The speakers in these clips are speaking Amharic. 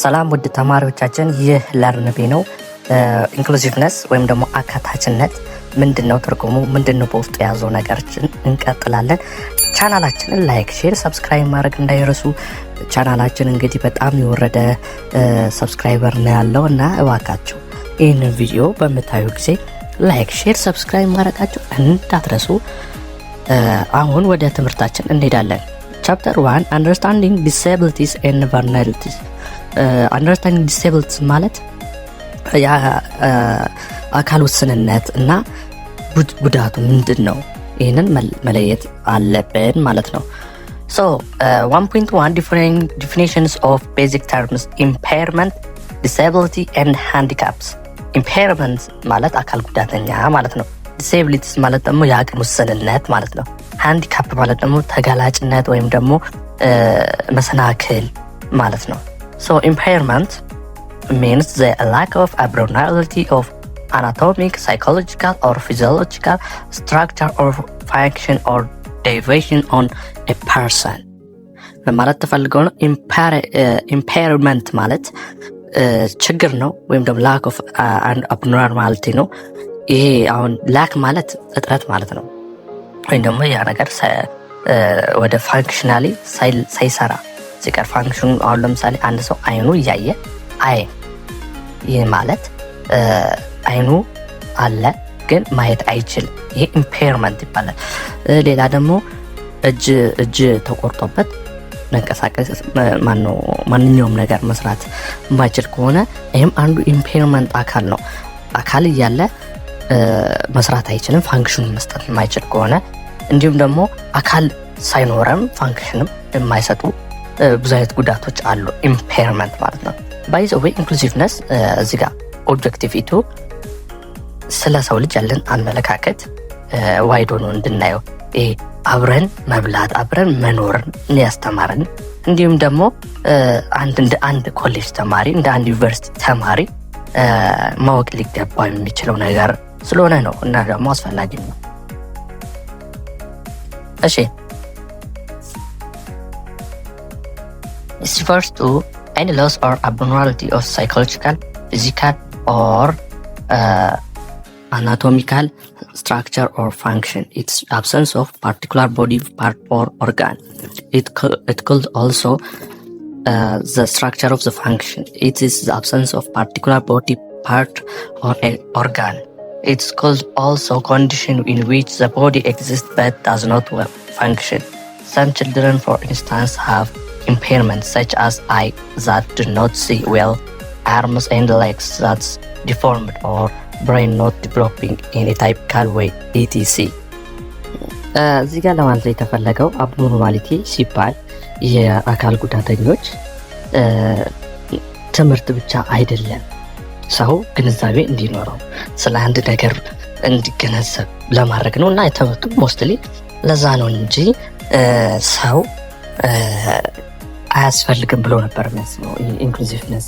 ሰላም ውድ ተማሪዎቻችን፣ ይህ ለርንቤ ነው። Inclusiveness ወይም ደግሞ አካታችነት ምንድን ነው? ትርጉሙ ምንድን ነው? በውስጡ የያዘው ነገሮችን እንቀጥላለን። ቻናላችንን like፣ share፣ subscribe ማድረግ እንዳይረሱ። ቻናላችን እንግዲህ በጣም የወረደ subscriber ነው ያለው እና እባካችሁ ይህንን ቪዲዮ በምታዩ ጊዜ like፣ share፣ subscribe ማድረጋችሁ እንዳትረሱ። አሁን ወደ ትምህርታችን እንሄዳለን። Chapter 1, understanding disabilities and vulnerabilities። Understanding disabilities ማለት የአካል ውስንነት እና ጉዳቱ ምንድን ነው? ይህንን መለየት አለብን ማለት ነው። So 1.1, definitions of basic terms: impairment, disability and handicaps። Impairment ማለት አካል ጉዳተኛ ማለት ነው። Disabilities ማለት ደግሞ የአቅም ውስንነት ማለት ነው። Handicap ማለት ደግሞ ተጋላጭነት ወይም ደግሞ መሰናክል ማለት ነው። So impairment means the lack of abnormality of anatomic, psychological or physiological structure or function or deviation on a person ማለት ተፈልገው ነው። Impairment ማለት ችግር ነው ወይም ደግሞ lack of abnormality ነው። ይሄ አሁን lack ማለት እጥረት ማለት ነው። ወይም ደግሞ ያ ነገር ወደ functionally ሳይሰራ ሲቀር function ኑ፣ አሁን ለምሳሌ አንድ ሰው አይኑ እያየ አይን ይህ ማለት አይኑ አለ ግን ማየት አይችልም። ይሄ impairment ይባላል። ሌላ ደግሞ እጅ ተቆርጦበት መንቀሳቀስ፣ ማነው ማንኛውም ነገር መስራት የማይችል ከሆነ ይህም አንዱ impairment አካል ነው። አካል እያለ መስራት አይችልም፣ function ኑን መስጠት የማይችል ከሆነ፣ እንዲሁም ደግሞ አካል ሳይኖረም function ም የማይሰጡ ብዙ አይነት ጉዳቶች አሉ። Impairment ማለት ነው። By the way, inclusiveness እዚህ ጋር objective ቱ ስለ ሰው ልጅ ያለን አመለካከት wide ሆኖ እንድናየው፣ ይሄ አብረን መብላት አብረን መኖርን ያስተማረን፣ እንዲሁም ደግሞ አንድ እንደ አንድ ኮሌጅ ተማሪ፣ እንደ አንድ ዩኒቨርሲቲ ተማሪ ማወቅ ሊገባው የሚችለው ነገር ስለሆነ ነው እና ደግሞ አስፈላጊ ነው። እሺ፣ it refers to any loss or abnormality of psychological, physical or anatomical structure or function. It's absence of particular body part or organ. It could also the structure of the function. It is the absence of particular body part or an organ. It's called also condition in which the body exists but does not function. Some children, for instance, have impairments such as eyes that do not see well, arms and legs that's deformed, or brain not developing in a typical way, etc. እዚህ ጋር ለማለት የተፈለገው abnormality ሲባል የአካል ጉዳተኞች ትምህርት ብቻ አይደለም። ሰው ግንዛቤ እንዲኖረው፣ ስለ አንድ ነገር እንዲገነዘብ ለማድረግ ነው እና ትምህርቱ mostly ለዛ ነው እንጂ ሰው አያስፈልግም ብሎ ነበር የሚያስበው። Inclusiveness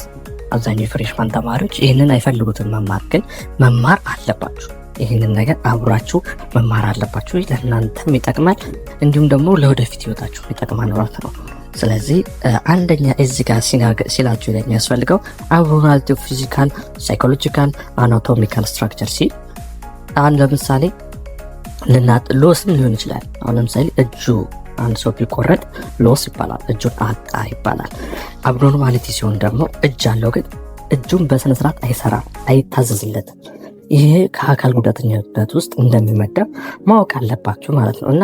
አብዛኛው የ freshman ተማሪዎች ይህንን አይፈልጉትም መማር፣ ግን መማር አለባችሁ። ይህንን ነገር አብራችሁ መማር አለባችሁ። ለእናንተም ይጠቅማል፣ እንዲሁም ደግሞ ለወደፊት ህይወታችሁ ይጠቅማል ማለት ነው። ስለዚህ አንደኛ እዚህ ጋር ሲላችሁ የሚያስፈልገው abnormality physical, psychological, anatomical structure ሲል አሁን ለምሳሌ loss ም ሊሆን ይችላል። አሁን ለምሳሌ እጁ አንድ ሰው ቢቆረጥ loss ይባላል፣ እጁን አጣ ይባላል። Abnormality ሲሆን ደግሞ እጅ አለው ግን እጁን በስነስርዓት አይሰራም፣ አይታዘዝለትም። ይሄ ከአካል ጉዳተኝነት ውስጥ እንደሚመደብ ማወቅ አለባችሁ ማለት ነው። እና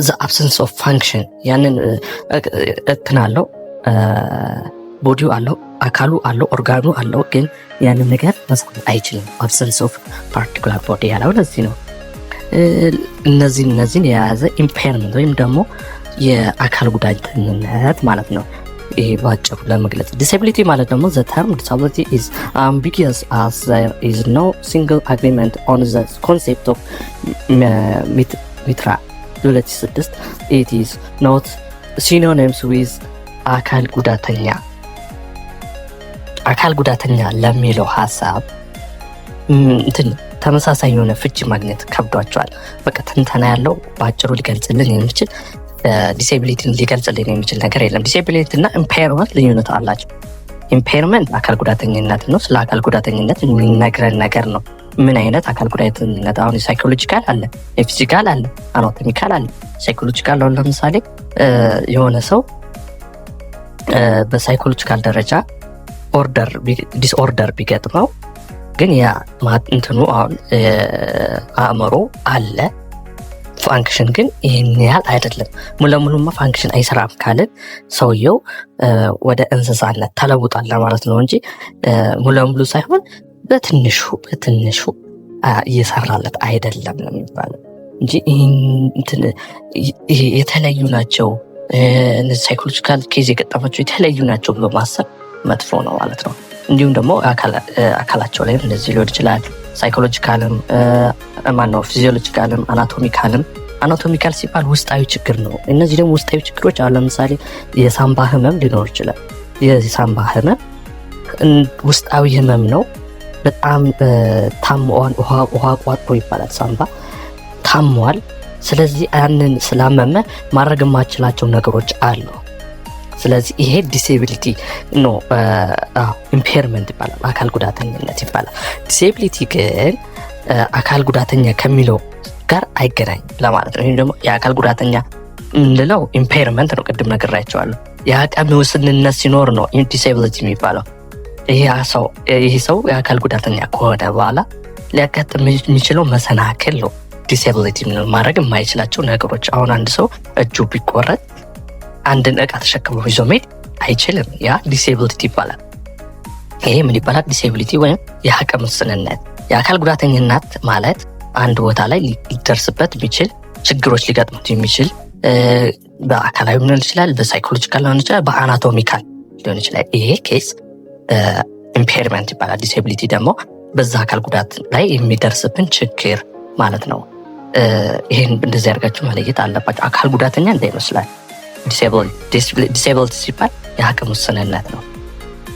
the absence of function ያንን እንትን አለው፣ body ው አለው፣ አካሉ አለው፣ ኦርጋኑ አለው፣ ግን ያንን ነገር መስራት አይችልም። Absence of particular body ያለው ለዚህ ነው። እነዚህን የያዘ impairment ወይም ደግሞ የአካል ጉዳተኝነት ማለት ነው። ይሄ ባጭሩ ለመግለጽ። Disability ማለት ደግሞ the term disability is ambiguous as there is no single agreement on the concept of Mitra 2006. It is not synonymous with አካል ጉዳተኛ። አካል ጉዳተኛ ለሚለው ሀሳብ እንትን ተመሳሳይ የሆነ ፍቺ ማግኘት ከብዷቸዋል። በቃ ትንተና ያለው በአጭሩ ሊገልጽልን የሚችል፣ disability ን ሊገልጽልን የሚችል ነገር የለም። Disability እና impairment ልዩነት አላቸው። Impairment አካል ጉዳተኝነት ነው። ስለ አካል ጉዳተኝነት የሚነግረን ነገር ነው። ምን አይነት አካል ጉዳተኝነት? አሁን psychological አለ፣ የ physical አለ፣ anatomical አለ። Psychological አሁን ለምሳሌ የሆነ ሰው በ psychological ደረጃ order disorder ቢገጥመው ግን ያ እንትኑ አሁን አእምሮ አለ፣ function ግን ይህን ያህል አይደለም። ሙሉ ለሙሉማ function አይሰራም ካልን ሰውየው ወደ እንስሳነት ተለውጧል ለማለት ነው እንጂ ሙሉ ለሙሉ ሳይሆን በትንሹ በትንሹ እየሰራለት አይደለም ነው የሚባለው እንጂ የተለዩ ናቸው፣ እነዚህ psychological case የገጠማቸው የተለዩ ናቸው ብሎ ማሰብ መጥፎ ነው ማለት ነው። እንዲሁም ደግሞ አካላቸው ላይም እንደዚህ ሊሆን ይችላል። Psychological ም፣ ማነው physiological ም anatomical ም። Anatomical ሲባል ውስጣዊ ችግር ነው። እነዚህ ደግሞ ውስጣዊ ችግሮች አሁን ለምሳሌ የሳምባ ህመም ሊኖር ይችላል። የሳምባ ህመም ውስጣዊ ህመም ነው። በጣም ታሟል፣ ውሃ ቋጥሮ ይባላል። ሳምባ ታሟል። ስለዚህ ያንን ስላመመ ማድረግ የማችላቸው ነገሮች አሉ። ስለዚህ ይሄ disability no impairment ይባላል፣ አካል ጉዳተኝነት ይባላል። Disability ግን አካል ጉዳተኛ ከሚለው ጋር አይገናኝም ለማለት ነው። ይህም ደግሞ የአካል ጉዳተኛ የምንለው impairment ነው። ቅድም ነግሬያቸዋለሁ። የአቅም ውስንነት ሲኖር ነው disability የሚባለው። ይህ ሰው የአካል ጉዳተኛ ከሆነ በኋላ ሊያጋጥም የሚችለው መሰናክል ነው disability፣ ማድረግ የማይችላቸው ነገሮች። አሁን አንድ ሰው እጁ ቢቆረጥ አንድን እቃ ተሸክሞ ይዞ መሄድ አይችልም። ያ disability ይባላል። ይሄ ምን ይባላል? Disability ወይም የአቅም ውስንነት። የአካል ጉዳተኝነት ማለት አንድ ቦታ ላይ ሊደርስበት የሚችል ችግሮች ሊገጥሙት የሚችል በአካላዊ ሊሆን ይችላል፣ በ psychological ሊሆን ይችላል፣ በ anatomical ሊሆን ይችላል። ይሄ case impairment ይባላል። Disability ደግሞ በዛ አካል ጉዳት ላይ የሚደርስብን ችግር ማለት ነው። ይህን እንደዚህ አድርጋችሁ መለየት አለባቸው። አካል ጉዳተኛ እንዳይመስላል። Disability ሲባል የአቅም ውስንነት ነው።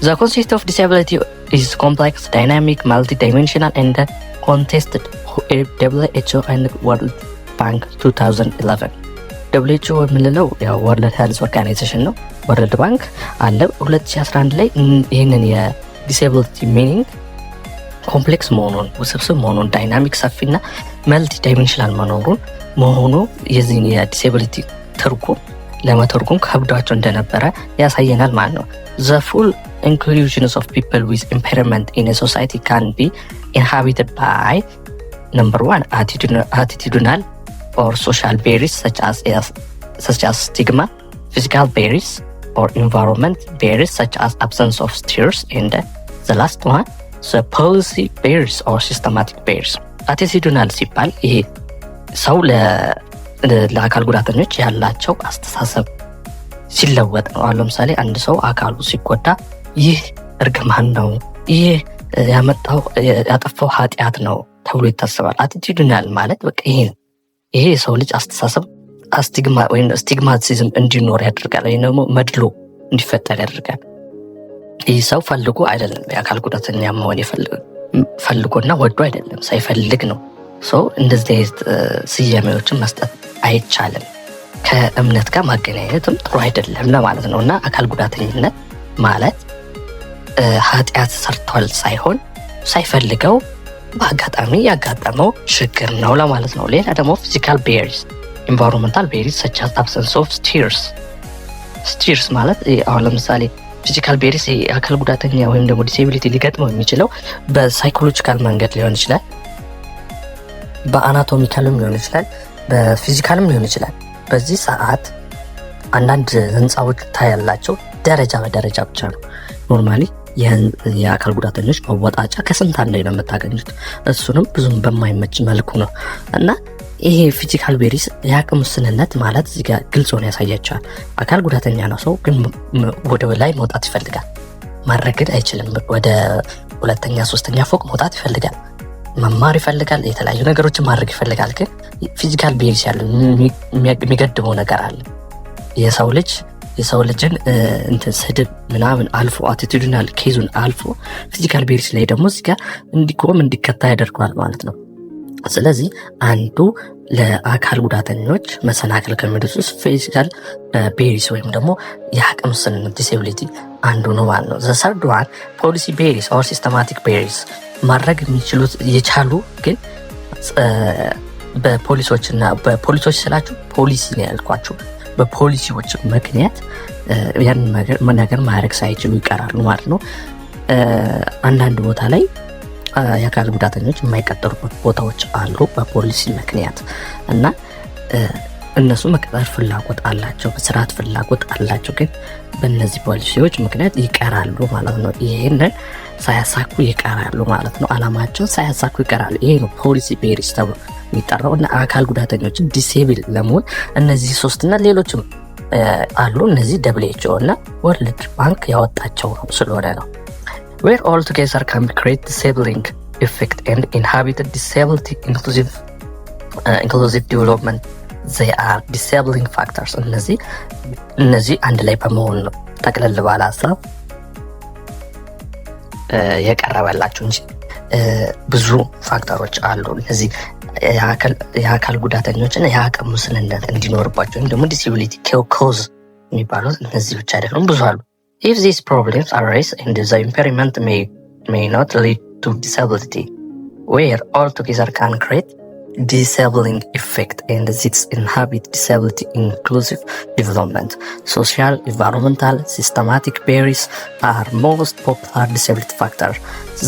The concept of disability is complex, dynamic, multidimensional and contested, WHO and World Bank 2011። WHO የምንለው ያው World Health Organization ነው። World Bank አለ፣ 2011 ላይ ይህንን የ disability meaning complex መሆኑን፣ ውስብስብ መሆኑን፣ dynamic ሰፊና multidimensional መኖሩን መሆኑ የዚህን የ disability ትርጉም ለመተርጎም ከብዷቸው እንደነበረ ያሳየናል ማለት ነው። The full inclusions of people with impairment in society can be inhibited by number one, attitudinal or social barriers such as stigma, physical barriers or environment barriers such as absence of stairs, and the last one, the policy barriers or systematic barriers። Attitudinal ሲባል ይሄ ሰው ለአካል ጉዳተኞች ያላቸው አስተሳሰብ ሲለወጥ ነው። አሁን ለምሳሌ አንድ ሰው አካሉ ሲጎዳ ይህ እርግማን ነው፣ ይህ ያመጣው ያጠፋው ኃጢአት ነው ተብሎ ይታሰባል። Attitudinal ማለት በቃ ይሄ ነው። ይሄ የሰው ልጅ አስተሳሰብ stigma ወይም stigmatism እንዲኖር ያደርጋል፣ ወይም ደግሞ መድሎ እንዲፈጠር ያደርጋል። ይህ ሰው ፈልጎ አይደለም፣ የአካል ጉዳተኛ መሆን ፈልጎና ወዶ አይደለም፣ ሳይፈልግ ነው። So እንደዚህ አይነት ስያሜዎችን መስጠት አይቻልም። ከእምነት ጋር ማገናኘትም ጥሩ አይደለም ለማለት ነው። እና አካል ጉዳተኝነት ማለት ኃጢአት ሰርቷል ሳይሆን ሳይፈልገው በአጋጣሚ ያጋጠመው ችግር ነው ለማለት ነው። ሌላ ደግሞ physical barriers, environmental barriers such as absence of stairs። Stairs ማለት አሁን ለምሳሌ physical barriers የአካል ጉዳተኛ ወይም ደግሞ disability ሊገጥመው የሚችለው በ psychological መንገድ ሊሆን ይችላል፣ በ anatomical ም ሊሆን ይችላል፣ በ physical ም ሊሆን ይችላል። በዚህ ሰዓት አንዳንድ ህንፃዎች ታያላቸው ደረጃ በደረጃ ብቻ ነው። Normally የአካል ጉዳተኞች መወጣጫ ከስንት አንዴ ነው የምታገኙት። እሱንም ብዙም በማይመች መልኩ ነው። እና ይሄ physical barriers የአቅም ውስንነት ማለት እዚህ ጋር ግልጽ ሆኖ ያሳያቸዋል። አካል ጉዳተኛ ነው ሰው፣ ግን ወደ ላይ መውጣት ይፈልጋል። ማድረግ ግን አይችልም። ወደ ሁለተኛ ሶስተኛ ፎቅ መውጣት ይፈልጋል፣ መማር ይፈልጋል፣ የተለያዩ ነገሮችን ማድረግ ይፈልጋል። ግን physical barriers ያለው የሚገድበው ነገር አለ። የሰው ልጅን እንትን ስድብ ምናምን አልፎ፣ attitudinal case ኡን አልፎ physical barriers ላይ ደግሞ እዚህ ጋር እንዲቆም እንዲከታ ያደርገዋል ማለት ነው። ስለዚህ አንዱ ለአካል ጉዳተኞች መሰናክል ከሚደርሱ ውስጥ physical barriers ወይም ደግሞ የአቅም ውስንነት disability አንዱ ነው ማለት ነው። The third one, policy barriers or systematic barriers። ማድረግ የሚችሉት የቻሉ ግን በፖሊሶች እና በፖሊሶች ስላችሁ ፖሊሲ ነው ያልኳችሁ፣ በፖሊሲዎች ምክንያት ያንን ነገር ማድረግ ሳይችሉ ይቀራሉ ማለት ነው። አንዳንድ ቦታ ላይ የአካል ጉዳተኞች የማይቀጠሩበት ቦታዎች አሉ በፖሊሲ ምክንያት። እና እነሱ መቀጠር ፍላጎት አላቸው፣ መስራት ፍላጎት አላቸው፣ ግን በእነዚህ ፖሊሲዎች ምክንያት ይቀራሉ ማለት ነው። ይህንን ሳያሳኩ ይቀራሉ ማለት ነው። አላማቸውን ሳያሳኩ ይቀራሉ። ይሄ ነው policy barriers ተብሎ የሚጠራው። እና አካል ጉዳተኞችን disable ለመሆን እነዚህ ሶስትና ሌሎችም አሉ። እነዚህ WHO እና World Bank ያወጣቸው ነው ስለሆነ ነው። Where all together can create disabling effect and inhibited disability inclusive development, they are disabling factors። እነዚህ አንድ ላይ በመሆን ነው ጠቅለል ባለ ሀሳብ የቀረበላችሁ እንጂ ብዙ factor ኦች አሉ። እነዚህ የአካል ጉዳተኞችን የአቅም ውስንነት እንዲኖርባቸው ወይም ደግሞ disability cause የሚባሉት እነዚህ ብቻ አይደሉም፣ ብዙ አሉ። If these problems arise and the impairment may not lead to disability, where all together can create disabling effect and this inhibit disability inclusive development. Social, environmental, systematic barriers are most popular disability factor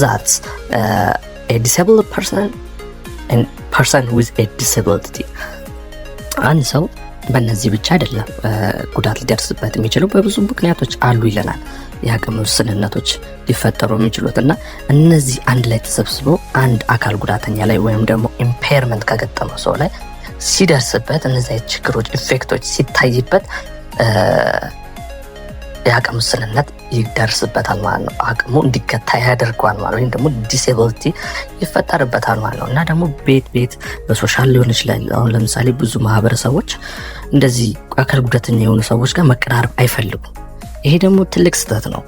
that a disabled person and person with a disability። አንድ ሰው በእነዚህ ብቻ አይደለም ጉዳት ሊደርስበት የሚችለው፣ በብዙ ምክንያቶች አሉ ይለናል። የአቅም ውስንነቶች ሊፈጠሩ የሚችሉት እና እነዚህ አንድ ላይ ተሰብስበው አንድ አካል ጉዳተኛ ላይ ወይም ደግሞ impairment ከገጠመው ሰው ላይ ሲደርስበት፣ እነዚህ ችግሮች effect ኦች ሲታይበት የአቅም ውስንነት ይደርስበታል ማለት ነው። አቅሙ እንዲገታ ያደርገዋል ማለት ወይም ደግሞ disability ይፈጠርበታል ማለት ነው። እና ደግሞ ቤት ቤት በ social ሊሆን ይችላል። አሁን ለምሳሌ ብዙ ማህበረሰቦች እንደዚህ አካል ጉዳተኛ የሆኑ ሰዎች ጋር መቀራረብ አይፈልጉም። ይሄ ደግሞ ትልቅ ስህተት ነው።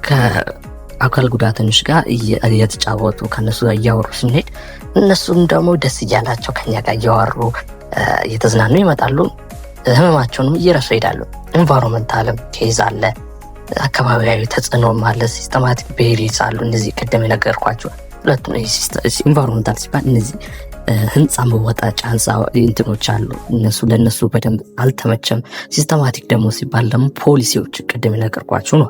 ከአካል ጉዳተኞች ጋር እየተጫወቱ፣ ከእነሱ ጋር እያወሩ ስንሄድ እነሱም ደግሞ ደስ እያላቸው ከኛ ጋር እያወሩ፣ እየተዝናኑ ይመጣሉ። ህመማቸውንም እየረሱ ይሄዳሉ። Environmental ም case አለ፣ አካባቢያዊ ተጽዕኖም አለ፣ systematic barriers አሉ። እነዚህ ቅድም የነገርኳቸው ሁለቱም። Environmental ሲባል እነዚህ ህንፃ መወጣጫ ህንፃ እንትኖች አሉ። እነሱ ለእነሱ በደንብ አልተመቸም። Systematic ደግሞ ሲባል ደግሞ ፖሊሲዎች ቅድም የነገርኳችሁ ነው።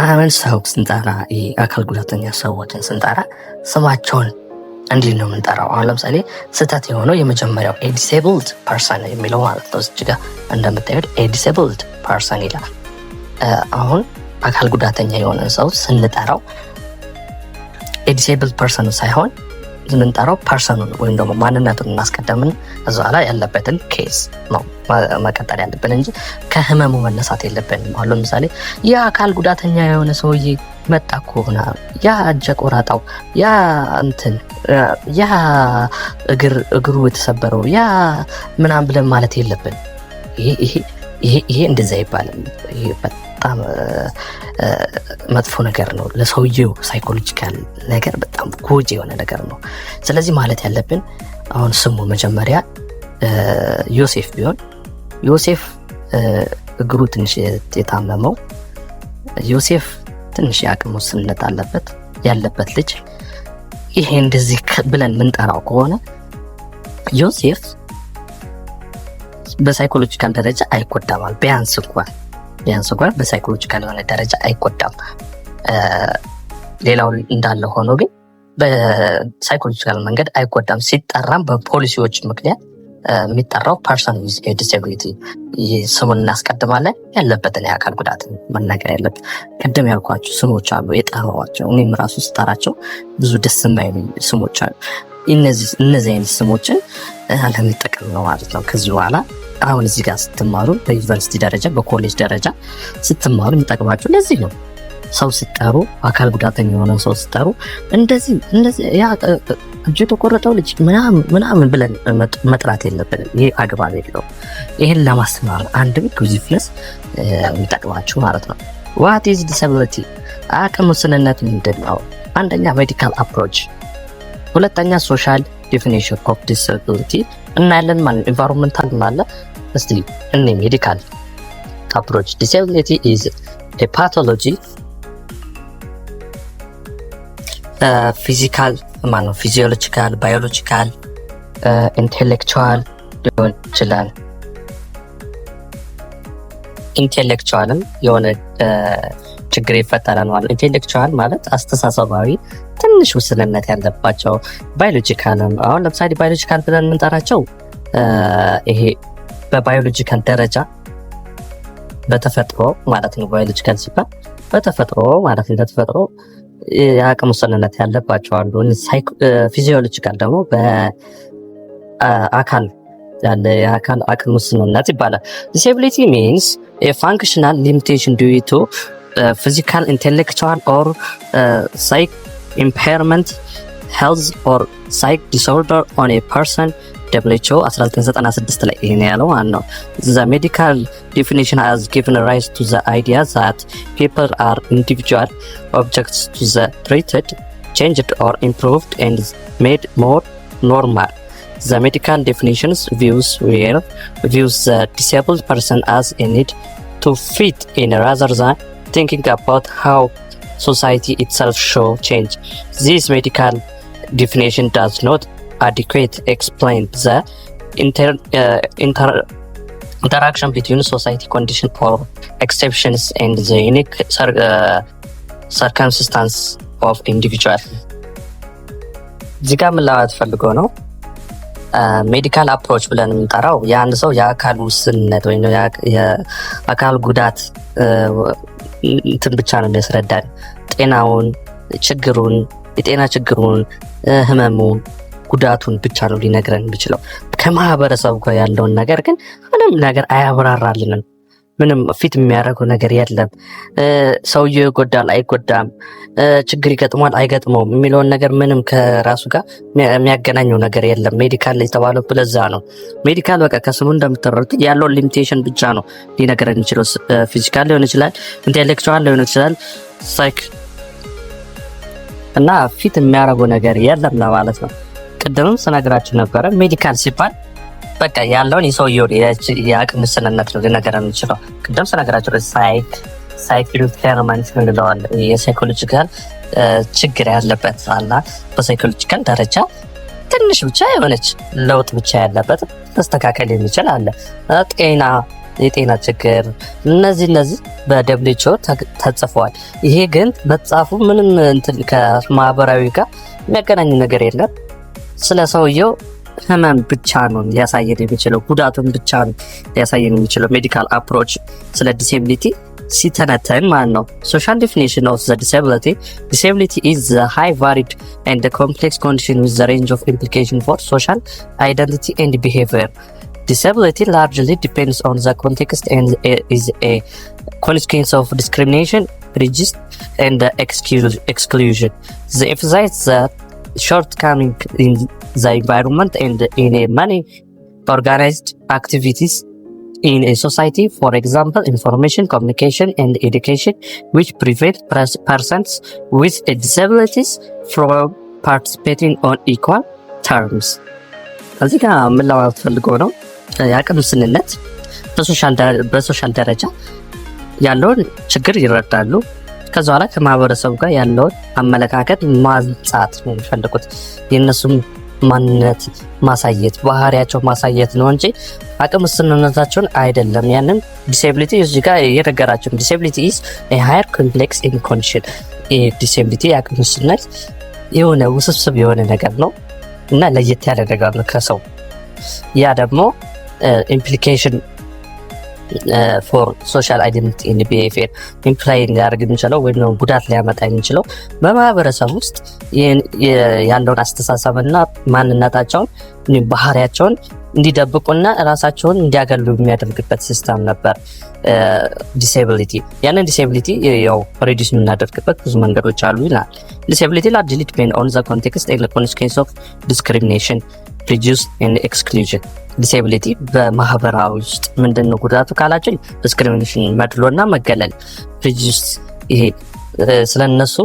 አሁን ሰው ስንጠራ፣ አካል ጉዳተኛ ሰዎችን ስንጠራ ስማቸውን እንዲህ ነው የምንጠራው። አሁን ለምሳሌ ስህተት የሆነው የመጀመሪያው "a disabled person" የሚለው ማለት ነው። እዚህ ጋር እንደምታዩት "a disabled person" ይላል። አሁን አካል ጉዳተኛ የሆነን ሰው ስንጠራው "a disabled person" ሳይሆን የምንጠራው person ኡን ወይም ደግሞ ማንነቱን እናስቀደምን እዛ ላይ ያለበትን case ነው መቀጠል ያለብን እንጂ ከህመሙ መነሳት የለብንም። አሁን ለምሳሌ የአካል ጉዳተኛ የሆነ ሰውዬ መጣ እኮ ያ እጀ ቆራጣው፣ ያ እንትን፣ ያ እግር እግሩ የተሰበረው፣ ያ ምናምን ብለን ማለት የለብን። ይሄ እንደዚ አይባልም። ይሄ በጣም መጥፎ ነገር ነው። ለሰውየው psychological ነገር በጣም ጎጂ የሆነ ነገር ነው። ስለዚህ ማለት ያለብን አሁን ስሙ መጀመሪያ ዮሴፍ ቢሆን፣ ዮሴፍ እግሩ ትንሽ የታመመው፣ ዮሴፍ ትንሽ የአቅም ውስንነት አለበት ያለበት ልጅ፣ ይሄ እንደዚህ ብለን ምንጠራው ከሆነ ዮሴፍ በ psychological ደረጃ አይጎዳማል። ቢያንስ እንኳን በ psychological የሆነ ደረጃ አይጎዳም። ሌላው እንዳለ ሆኖ ግን በ psychological መንገድ አይጎዳም። ሲጠራም በፖሊሲዎች ምክንያት የሚጠራው person with disability ስሙን እናስቀድማለን። ያለበትን የአካል ጉዳት መናገር ያለብን። ቅድም ያልኳቸው ስሞች አሉ የጠራኋቸው፣ እኔም ራሱ ስጠራቸው ብዙ ደስ የማይሉ ስሞች አሉ። እነዚህ አይነት ስሞችን አለመጠቀም ነው ማለት ነው። ከዚህ በኋላ አሁን እዚህ ጋር ስትማሩ፣ በዩኒቨርሲቲ ደረጃ፣ በኮሌጅ ደረጃ ስትማሩ የሚጠቅማችሁ ለዚህ ነው። ሰው ስትጠሩ፣ አካል ጉዳተኛ የሆነ ሰው ስትጠሩ እንደዚህ እንደዚህ ያ እጁ የተቆረጠው ልጅ ምናምን ምናምን ብለን መጥራት የለብንም። ይሄ አግባብ የለውም። ይህን ለማስተማር አንድም inclusiveness የሚጠቅማችሁ ማለት ነው። What is disability? አቅም ውስንነት ምንድን ነው? አንደኛ medical approach ሁለተኛ social definition of disability እናያለን ማለት ነው። Environmental አለ። እስቲ እኔ medical approach: disability is a pathology, physical ማነው physiological፣ biological፣ intellectual ሊሆን ይችላል። Intellectual ም የሆነ ችግር ይፈጠራል ማለት ነው። Intellectual ማለት አስተሳሰባዊ ትንሽ ውስንነት ያለባቸው፣ biological ም አሁን ለምሳሌ biological ብለን የምንጠራቸው ይሄ በ biological ደረጃ በተፈጥሮ ማለት ነው። Biological ሲባል በተፈጥሮ ማለት ነው። በተፈጥሮ የአቅም ውስንነት ያለባቸው አሉ። Physiological ደግሞ በአካል ያለ የአካል አቅም ውስንነት ይባላል። Disability means functional limitation due to physical, intellectual or psych impairment, health or psych disorder on a person. WHO 1996 ላይ ይሄን ያለው ማለት ነው። The medical definition has given rise to the idea that people are individual objects to the treated, changed or improved and made more normal. The medical definitions views the disabled person as a need to fit in rather than thinking about how society itself show change. This medical definition does not adequate explain the interaction between society condition or exceptions and the unique circumstance of individual. እዚህ ጋር ምን ለማለት ፈልጎ ነው? Medical approach ብለን የምንጠራው የአንድ ሰው የአካል ውስንነት ወይም የአካል ጉዳት እንትን ብቻ ነው የሚያስረዳን። ጤናውን፣ ችግሩን፣ የጤና ችግሩን፣ ህመሙን፣ ጉዳቱን ብቻ ነው ሊነግረን የሚችለው። ከማህበረሰቡ ጋር ያለውን ነገር ግን ምንም ነገር አያብራራልንም። ምንም fit የሚያደርገው ነገር የለም። ሰውየው ይጎዳል አይጎዳም፣ ችግር ይገጥሟል አይገጥመውም የሚለውን ነገር ምንም ከራሱ ጋር የሚያገናኘው ነገር የለም። Medical የተባለው ለዛ ነው። Medical በቃ ከስሙ እንደምትረዱት ያለውን limitation ብቻ ነው ሊነግረን የሚችለው። Physical ሊሆን ይችላል፣ intellectual ሊሆን ይችላል፣ psych እና fit የሚያደርገው ነገር የለም ለማለት ነው። ቅድምም ስነግራችሁ ነበረ። Medical ሲባል በቃ ያለውን የሰውየውን የአቅም ውስንነት ነው ሊነገረን የሚችለው። ቅድም ስነግራችሁ psych impairment እንለዋለን። የ psychological ችግር ያለበት አላ በ psychological ደረጃ ትንሽ ብቻ የሆነች ለውጥ ብቻ ያለበት መስተካከል የሚችል አለ። ጤና፣ የጤና ችግር እነዚህ በ WHO ተጽፈዋል። ይሄ ግን መጻፉ ምንም እንትን ከማህበራዊ ጋር የሚያገናኝ ነገር የለም። ስለ ሰውየው ህመም ብቻ ነው ሊያሳየን የሚችለው፣ ጉዳቱን ብቻ ነው ሊያሳየን የሚችለው medical approach ስለ disability ሲተነተን ማለት ነው። Social definition of the disability: disability is the high varied and complex condition with the range of implication for social identity and behavior. Disability largely depends on the context and is a consequence of discrimination, prejudice, and exclusion. They emphasize the shortcoming in the environment and in a many organized activities in a society, for example, information, communication, and education, which prevent persons with disabilities from participating on equal terms. ከዚህ ጋር ምን ለማለት ፈልገው ነው? የአቅም ውስንነት በ social ደረጃ ያለውን ችግር ይረዳሉ። ከዛ በኋላ ከማህበረሰቡ ጋር ያለውን አመለካከት ማንጻት ነው የሚፈልጉት። የእነሱም ማንነት ማሳየት፣ ባህሪያቸው ማሳየት ነው እንጂ አቅም ውስንነታቸውን አይደለም። ያንን disability እዚህ ጋር እየነገራቸው disability is higher complex in condition። Disability የአቅም ውስንነት የሆነ ውስብስብ የሆነ ነገር ነው እና ለየት ያለ ነገር ነው ከሰው። ያ ደግሞ implication for social identity and behavior imply ሊያደርግ የሚችለው ወይም ደግሞ ጉዳት ሊያመጣ የሚችለው በማህበረሰብ ውስጥ ያለውን አስተሳሰብና ማንነታቸውን፣ ባህሪያቸውን እንዲደብቁና ራሳቸውን እንዲያገሉ የሚያደርግበት system ነበር disability። ያንን disability ያው reduce የምናደርግበት ብዙ መንገዶች አሉ ይላል። Disability largely depend on the context and consequence of discrimination, prejudice and exclusion. Disability በማህበራዊ ውስጥ ምንድን ነው ጉዳቱ ካላቸው discrimination መድሎና መገለል፣ prejudice ይሄ ስለነሱ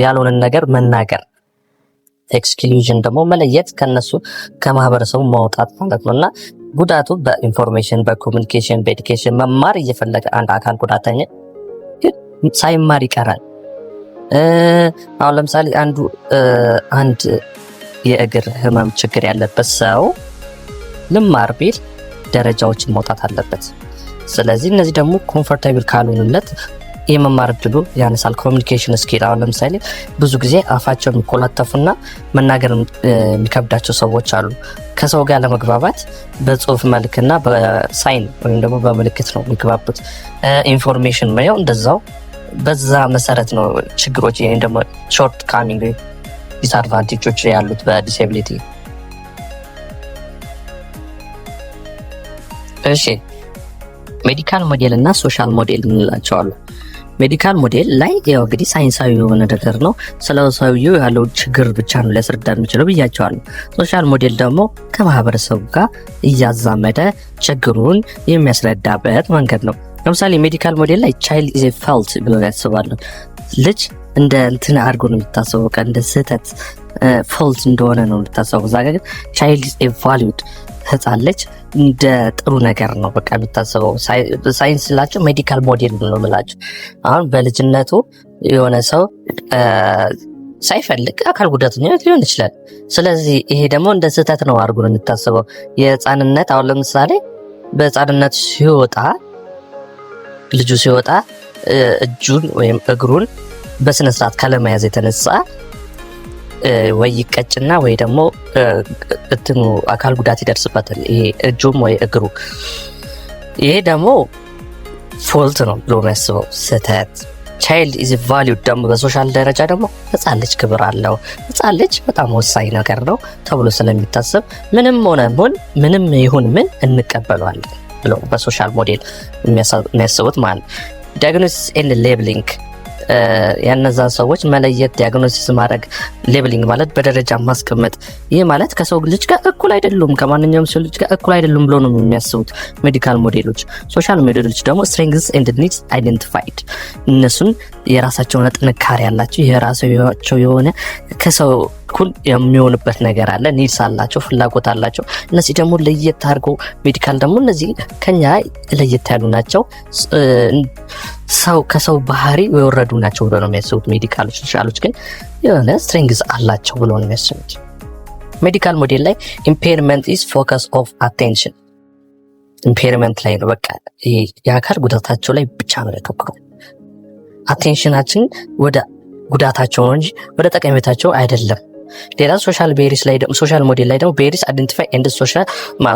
ያልሆነን ነገር መናገር፣ Exclusion ደግሞ መለየት፣ ከነሱ ከማህበረሰቡ ማውጣት ማለት ነው። እና ጉዳቱ በ information፣ በ communication፣ በ education መማር እየፈለገ አንድ አካል ጉዳተኛ ግን ሳይማር ይቀራል። አሁን ለምሳሌ አንድ የእግር ህመም ችግር ያለበት ሰው ልማር ቢል ደረጃዎችን መውጣት አለበት። ስለዚህ እነዚህ ደግሞ comfortable ካልሆኑለት የመማር እድሉ ያነሳል። Communication skill፣ አሁን ለምሳሌ ብዙ ጊዜ አፋቸው የሚኮላተፉና መናገር የሚከብዳቸው ሰዎች አሉ። ከሰው ጋር ለመግባባት በጽሁፍ መልክና በ sign ወይም ደግሞ በምልክት ነው የሚግባቡት። Information ያው እንደዛው በዛ መሰረት ነው ችግሮች ወይም ደግሞ shortcoming disadvantage ኦች ያሉት በ disability። እሺ፣ medical model እና social model እንላቸዋለን። Medical model ላይ ያው እንግዲህ ሳይንሳዊ የሆነ ነገር ነው። ስለ ሰውየው ያለው ችግር ብቻ ነው ሊያስረዳ የሚችለው ብያቸዋለሁ። Social model ደግሞ ከማህበረሰቡ ጋር እያዛመደ ችግሩን የሚያስረዳበት መንገድ ነው። ለምሳሌ medical model ላይ child is fault ብለው ያስባሉ። ልጅ እንደ እንትን አድርጎ ነው የሚታሰበው፣ በቃ እንደ ስህተት fault እንደሆነ ነው የሚታሰበው። እዛ ጋር ግን child is valued፣ ህፃን ልጅ እንደ ጥሩ ነገር ነው በቃ የሚታሰበው። ሳይንስ ስላቸው medical model ነው የምላቸው። አሁን በልጅነቱ የሆነ ሰው ሳይፈልግ አካል ጉዳተኛ ሊሆን ይችላል። ስለዚህ ይሄ ደግሞ እንደ ስህተት ነው አድርጎ ነው የሚታሰበው። የህፃንነት አሁን ለምሳሌ በህፃንነት ሲወጣ፣ ልጁ ሲወጣ እጁን ወይም እግሩን በስነ ስርዓት ካለመያዝ የተነሳ ወይ ይቀጭና ወይ ደግሞ እንትኑ አካል ጉዳት ይደርስበታል። ይሄ እጁም ወይ እግሩ። ይሄ ደግሞ fault ነው ብሎ የሚያስበው፣ ስህተት። Child is valued ደግሞ በ social ደረጃ ደግሞ ህፃን ልጅ ክብር አለው፣ ህፃን ልጅ በጣም ወሳኝ ነገር ነው ተብሎ ስለሚታሰብ ምንም ሆነ ምንም ይሁን ምን እንቀበለዋለን ብለው በ social model የሚያስቡት ማለት ነው። Diagnosis and labeling፣ ያነዛን ሰዎች መለየት፣ diagnosis ማድረግ፣ labeling ማለት በደረጃ ማስቀመጥ። ይህ ማለት ከሰው ልጅ ጋር እኩል አይደሉም፣ ከማንኛውም ሰው ልጅ ጋር እኩል አይደሉም ብሎ ነው የሚያስቡት medical model ኦች። Social model ኦች ደግሞ strengths and needs identified፣ እነሱን የራሳቸው የሆነ ጥንካሬ ያላቸው፣ የራሳቸው የሆነ ከሰው እኩል የሚሆንበት ነገር አለ። Needs አላቸው፣ ፍላጎት አላቸው። እነዚህ ደግሞ ለየት አድርገው medical ደግሞ እነዚህ ከኛ ለየት ያሉ ናቸው፣ ሰው ከሰው ባህሪ የወረዱ ናቸው ብሎ ነው የሚያስቡት medical ኦች። Social ኦች ግን የሆነ strengths አላቸው ብሎ ነው የሚያስቡት። Medical model ላይ impairment is focus of attention፣ impairment ላይ ነው፣ በቃ የአካል ጉዳታቸው ላይ ብቻ ነው ያተኩረው። Attention ኣችን ወደ ጉዳታቸው ነው እንጂ ወደ ጠቀሜታቸው አይደለም። ሌላ social barriers ላይ ደግሞ፣ social model ላይ ደግሞ barriers identify and social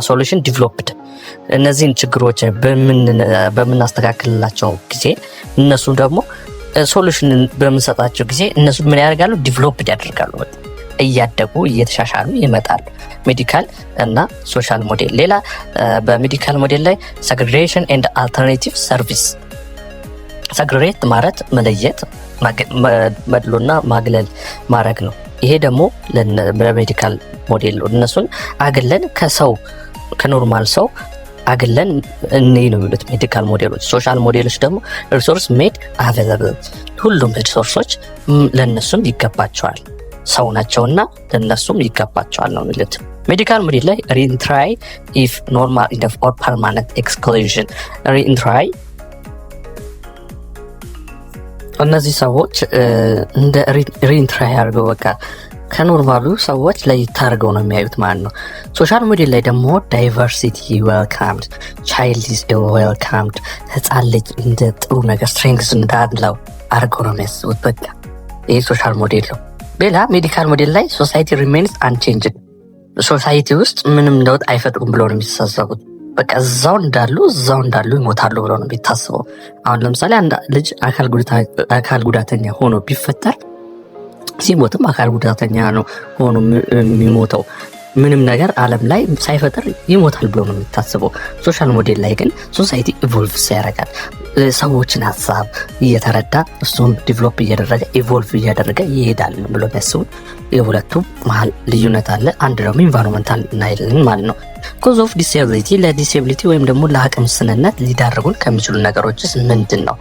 solution developed፣ እነዚህን ችግሮች በምናስተካክልላቸው ጊዜ፣ እነሱ ደግሞ solution በምንሰጣቸው ጊዜ እነሱ ምን ያደርጋሉ? Developed ያደርጋሉ። እያደጉ እየተሻሻሉ ይመጣሉ። Medical እና social model። ሌላ በ medical model ላይ segregation and alternative service፣ segregate ማለት መለየት፣ መድሎና ማግለል ማድረግ ነው። ይሄ ደግሞ በ medical model እነሱን አግለን ከሰው ከ normal ሰው አግለን እኔ ነው የሚሉት medical model ኦች። Social model ኦች ደግሞ resource made available፣ ሁሉም resource ኦች ለእነሱም ይገባቸዋል፣ ሰው ናቸውና ለእነሱም ይገባቸዋል ነው የሚሉት። Medical model ላይ reentry if normal enough or permanent exclusion፣ reentry እነዚህ ሰዎች እንደ reentry አድርገው በቃ ከ normal ኡ ሰዎች ለየት አድርገው ነው የሚያዩት ማለት ነው። Social model ላይ ደግሞ diversity welcomed፣ child is welcomed፣ ህፃን ልጅ እንደ ጥሩ ነገር strengths እንዳለው አድርገው ነው የሚያስቡት። በቃ ይህ social model ነው። ሌላ medical model ላይ society remains unchanged፣ society ውስጥ ምንም ለውጥ አይፈጥሩም ብለው ነው የሚተሳሰቡት። በቃ እዛው እንዳሉ ይሞታሉ ብለው ነው የሚታስበው። አሁን ለምሳሌ አንድ ልጅ አካል ጉዳተኛ ሆኖ ቢፈጠር ሲሞትም አካል ጉዳተኛ ነው ሆኖ የሚሞተው። ምንም ነገር ዓለም ላይ ሳይፈጥር ይሞታል ብሎ ነው የሚታስበው። Social model ላይ ግን society evolve ያደርጋል። ሰዎችን ሀሳብ እየተረዳ እሱም develop እያደረገ evolve እያደረገ ይሄዳል ብሎ የሚያስቡት የሁለቱም መሀል ልዩነት አለ። አንድ ደግሞ environmental እናይልን ማለት ነው። Cause of disability፣ ለ disability ወይም ደግሞ ለአቅም ውስንነት ሊዳርጉን ከሚችሉ ነገሮችስ ምንድን ነው?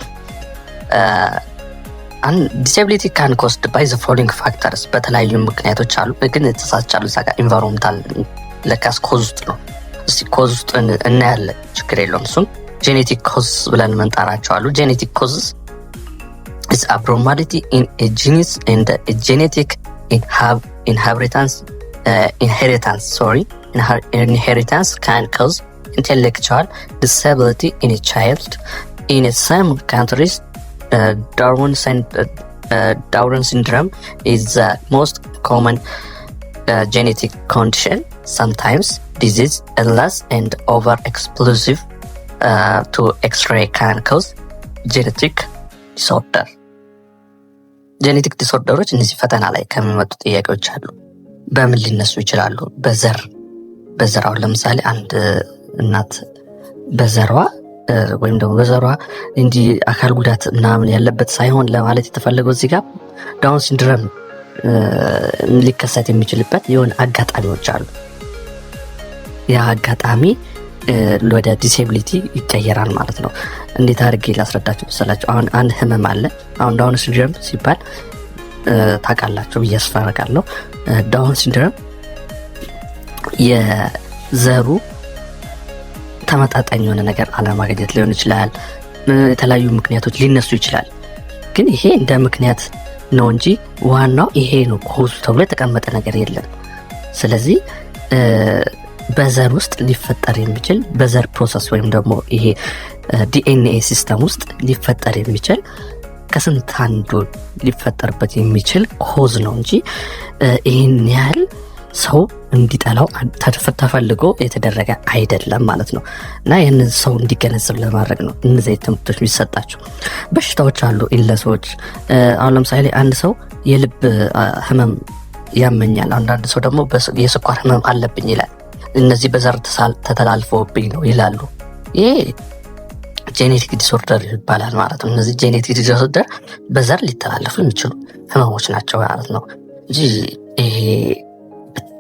Disability can caused by the following factors፣ በተለያዩ ምክንያቶች አሉ፣ ግን ተሳስቻለሁ። እዛ ጋር environmental ለካስ cause ውስጥ ነው። እስቲ cause ውስጥ እናያለን፣ ችግር የለውም። እሱም genetic cause ብለን መንጠራቸው አሉ። Genetic causes is abnormality in a genes and a genetic inheritance, sorry, inheritance can cause intellectual disability in a child. In some countries, Down syndrome is the most common genetic condition. Sometimes disease, illness and over explosive to X-ray can cause genetic disorder. Genetic disorder ኦች እነዚህ ፈተና ላይ ከሚመጡ ጥያቄዎች አሉ። በምን ሊነሱ ይችላሉ? በዘር። አሁን ለምሳሌ አንድ እናት በዘሯ ወይም ደግሞ በዘሯ እንዲህ አካል ጉዳት ምናምን ያለበት ሳይሆን ለማለት የተፈለገው እዚህ ጋር Down syndrome ሊከሰት የሚችልበት የሆነ አጋጣሚዎች አሉ። ያ አጋጣሚ ወደ disability ይቀየራል ማለት ነው። እንዴት አድርጌ ላስረዳችሁ መሰላችሁ? አሁን አንድ ህመም አለ። አሁን Down syndrome ሲባል ታውቃላችሁ ብዬ አስፈራለሁ። Down syndrome የዘሩ ተመጣጣኝ የሆነ ነገር አለማግኘት ሊሆን ይችላል። የተለያዩ ምክንያቶች ሊነሱ ይችላል። ግን ይሄ እንደ ምክንያት ነው እንጂ ዋናው ይሄ ነው cause ኡ ተብሎ የተቀመጠ ነገር የለም። ስለዚህ በዘር ውስጥ ሊፈጠር የሚችል፣ በዘር process ወይም ደግሞ ይሄ DNA system ውስጥ ሊፈጠር የሚችል፣ ከስንት አንዱ ሊፈጠርበት የሚችል cause ነው እንጂ ይህን ያህል ሰው እንዲጠላው ተፈልጎ የተደረገ አይደለም ማለት ነው። እና ይህንን ሰው እንዲገነዘብ ለማድረግ ነው እነዚህ ትምህርቶች የሚሰጣቸው። በሽታዎች አሉ፣ illness ኦች። አሁን ለምሳሌ አንድ ሰው የልብ ህመም ያመኛል፣ አንዳንድ ሰው ደግሞ የስኳር ህመም አለብኝ ይላል። እነዚህ በዘር ተተላልፎብኝ ነው ይላሉ። ይሄ genetic disorder ይባላል ማለት ነው። እነዚህ genetic disorder በዘር ሊተላለፉ የሚችሉ ህመሞች ናቸው ማለት ነው እንጂ ይሄ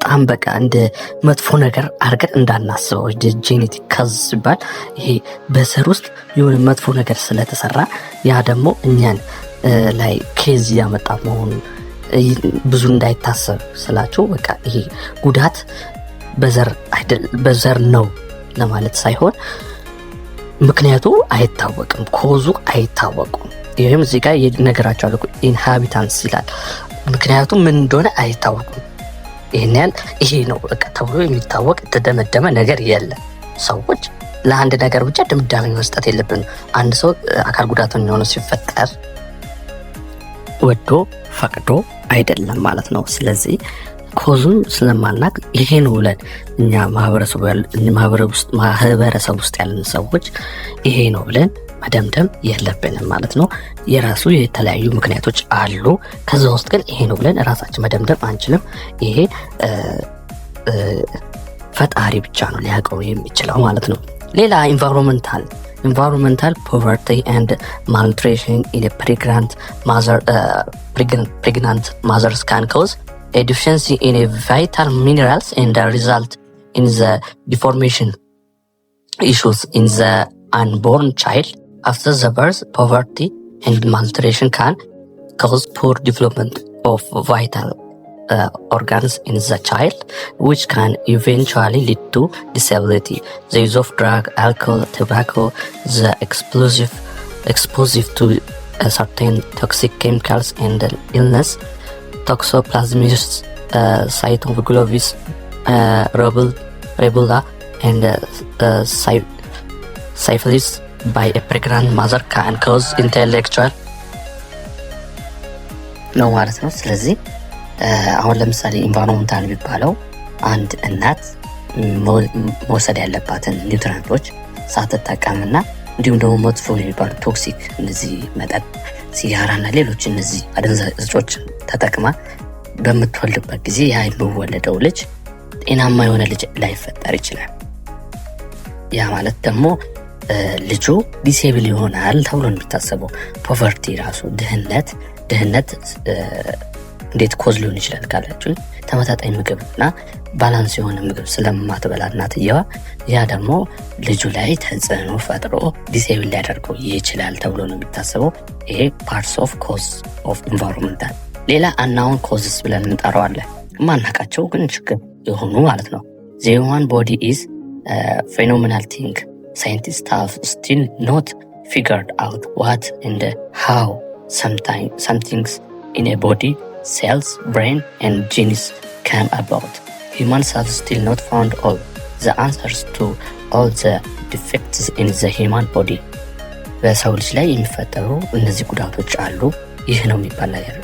በጣም በቃ እንደ መጥፎ ነገር አድርገን እንዳናስበው። Genetic cause ሲባል ይሄ በዘር ውስጥ የሆነ መጥፎ ነገር ስለተሰራ ያ ደግሞ እኛን ላይ case እያመጣ መሆኑን ብዙ እንዳይታሰብ ስላቸው በቃ ይሄ ጉዳት በዘር ነው ለማለት ሳይሆን ምክንያቱ አይታወቅም፣ cause ኡ አይታወቁም። ይህም እዚህ ጋር ነገራቸዋለሁ፣ inhabitants ይላል። ምክንያቱም ምን እንደሆነ አይታወቁም። ይህን ያህል ይሄ ነው በቃ ተብሎ የሚታወቅ የተደመደመ ነገር የለም። ሰዎች ለአንድ ነገር ብቻ ድምዳሜ መስጠት የለብንም። አንድ ሰው አካል ጉዳተኛ ሆኖ ሲፈጠር ወዶ ፈቅዶ አይደለም ማለት ነው። ስለዚህ cause ኡን ስለማናቅ ይሄ ነው ብለን እኛ ማህበረሰብ ውስጥ ያለን ሰዎች ይሄ ነው ብለን መደምደም የለብንም ማለት ነው። የራሱ የተለያዩ ምክንያቶች አሉ። ከዛ ውስጥ ግን ይሄ ነው ብለን ራሳችን መደምደም አንችልም። ይሄ ፈጣሪ ብቻ ነው ሊያውቀው የሚችለው ማለት ነው። ሌላ environmental poverty and malnutrition in pregnant mothers can cause a deficiency in a vital minerals and result in the deformation issues in the unborn child. After the birth, poverty and malnutrition can cause poor development of vital organs in the child, which can eventually lead to disability. The use of drug, alcohol, tobacco, the explosive to certain toxic chemicals and illness, toxoplasmosis, cytomegalovirus, rubella, and syphilis by a pregnant mother can cause intellectual ነው ማለት ነው። ስለዚህ አሁን ለምሳሌ environmental የሚባለው አንድ እናት መውሰድ ያለባትን nutrient ኦች ሳትጠቀምና እንዲሁም ደግሞ መጥፎ የሚባሉ toxic እነዚህ መጠጥ፣ ሲጋራና ሌሎች እነዚህ አደንዛዥ እጾች ተጠቅማ በምትወልድበት ጊዜ ያ የሚወለደው ልጅ ጤናማ የሆነ ልጅ ላይፈጠር ይችላል። ያ ማለት ደግሞ ልጁ disable ይሆናል ተብሎ ነው የሚታሰበው። Poverty ራሱ ድህነት እንዴት cause ሊሆን ይችላል ካላችሁ፣ ተመጣጣኝ ምግብ እና balance የሆነ ምግብ ስለማትበላ እናትየዋ፣ ያ ደግሞ ልጁ ላይ ተጽዕኖ ፈጥሮ disable ሊያደርገው ይችላል ተብሎ ነው የሚታሰበው። ይሄ parts of cause of environmental። ሌላ unknown causes ብለን እንጠራዋለን። የማናውቃቸው ግን ችግር የሆኑ ማለት ነው። The human body is phenomenal thing. Scientist have still not figured out what and how somethings in a body, cells, brain and genes came about. Humans have still not found all the answers to all the defects in the human body. በሰው ልጅ ላይ የሚፈጠሩ እነዚህ ጉዳቶች አሉ። ይህ ነው የሚባል ነገር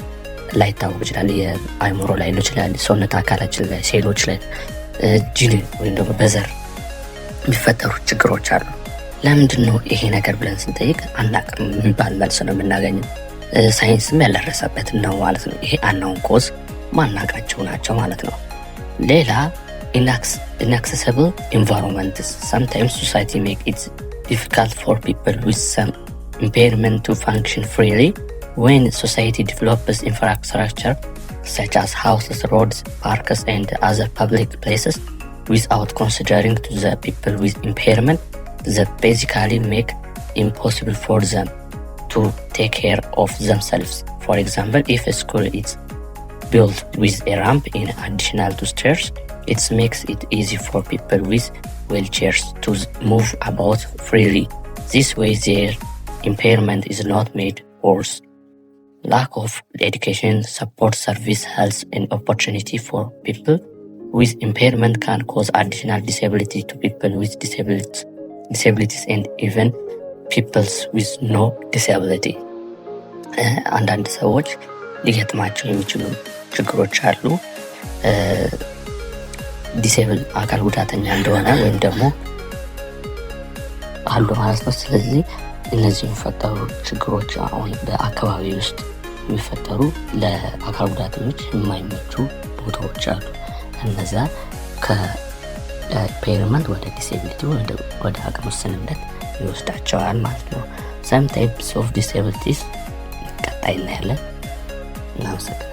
ላይታወቅ ይችላል። የአእምሮ ላይ ሊሆን ይችላል፣ ሰውነት አካላችን ላይ፣ ሴሎች ላይ፣ ጂን ወይም ደግሞ በዘር የሚፈጠሩ ችግሮች አሉ። ለምንድን ነው ይሄ ነገር ብለን ስንጠይቅ አናቅም የሚባል መልስ ነው የምናገኘው። ሳይንስም ያልደረሰበት ነው ማለት ነው። ይሄ unknown cause ማናቃቸው ናቸው ማለት ነው። ሌላ inaccessible environments. Sometimes society make it difficult for people with some impairment to function freely. When society develops infrastructure such as houses, roads, parks and other public places without considering to the people with impairment, they basically make impossible for them to take care of themselves. For example, if a school is built with a ramp in additional to stairs, it makes it easy for people with wheelchairs to move about freely. This way, their impairment is not made worse. Lack of education, support service, health, and opportunity for people with impairment can cause additional disability to people with disabilities and even people with no disability. አንዳንድ ሰዎች ሊገጥማቸው የሚችሉ ችግሮች አሉ። Disable አካል ጉዳተኛ እንደሆነ ወይም ደግሞ አሉ ማለት ነው። ስለዚህ እነዚህ የሚፈጠሩ ችግሮች አሁን በአካባቢ ውስጥ የሚፈጠሩ ለአካል ጉዳተኞች የማይመቹ ቦታዎች አሉ። እነዛ ከ impairment ወደ disability፣ ወደ አቅም ውስንነት ይወስዳቸዋል ማለት ነው። Some types of disabilities ቀጣይ እናያለን። እናመሰግናለን።